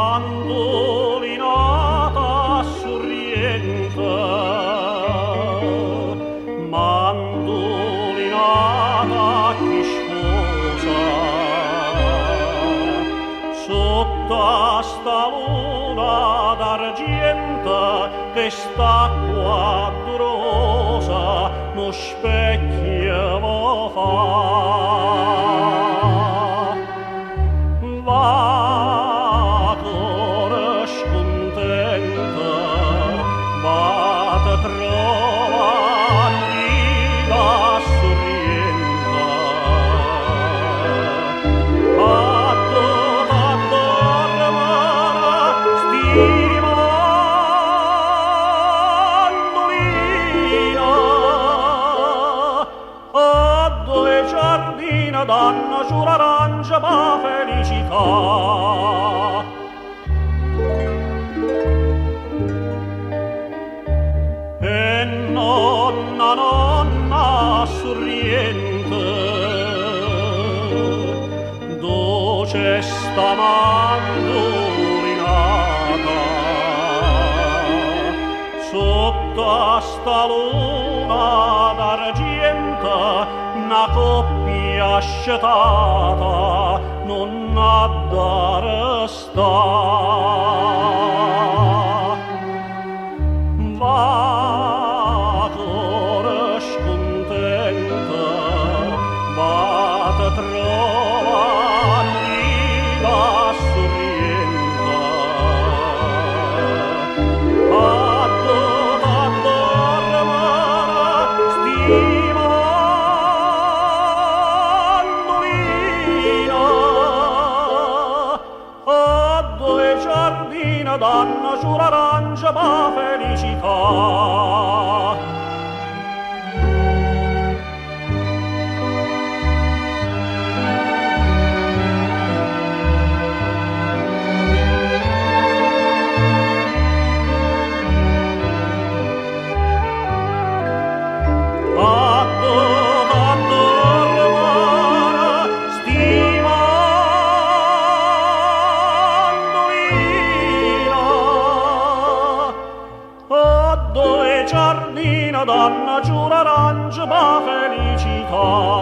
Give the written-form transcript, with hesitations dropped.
Mandulinata Surriento, mandulinata chi sposa, sotto a sta luna d'argento che st'acqua addurosa nu specchio vo fa. Va core scontento, va te trova n'oliva a Surriento. Addo t'addormene 'sti manduline, addo 'e ciardine danno sciure 'arance p' 'a felicità. E nonna nonna a Surriento, doce 'sta mandulinata, sotto a 'sta luna d'argiento 'na coppia scetata nun adda restà. Va core scontento, va te trova n'oliva a Surriento. Addo t'addormene 'sti manduline, addo 'e ciardine danno sciure 'arance p' 'a felicità. Addo t'addormene 'sti manduline, addo 'e ciardine danno sciure 'arance p' 'a felicità.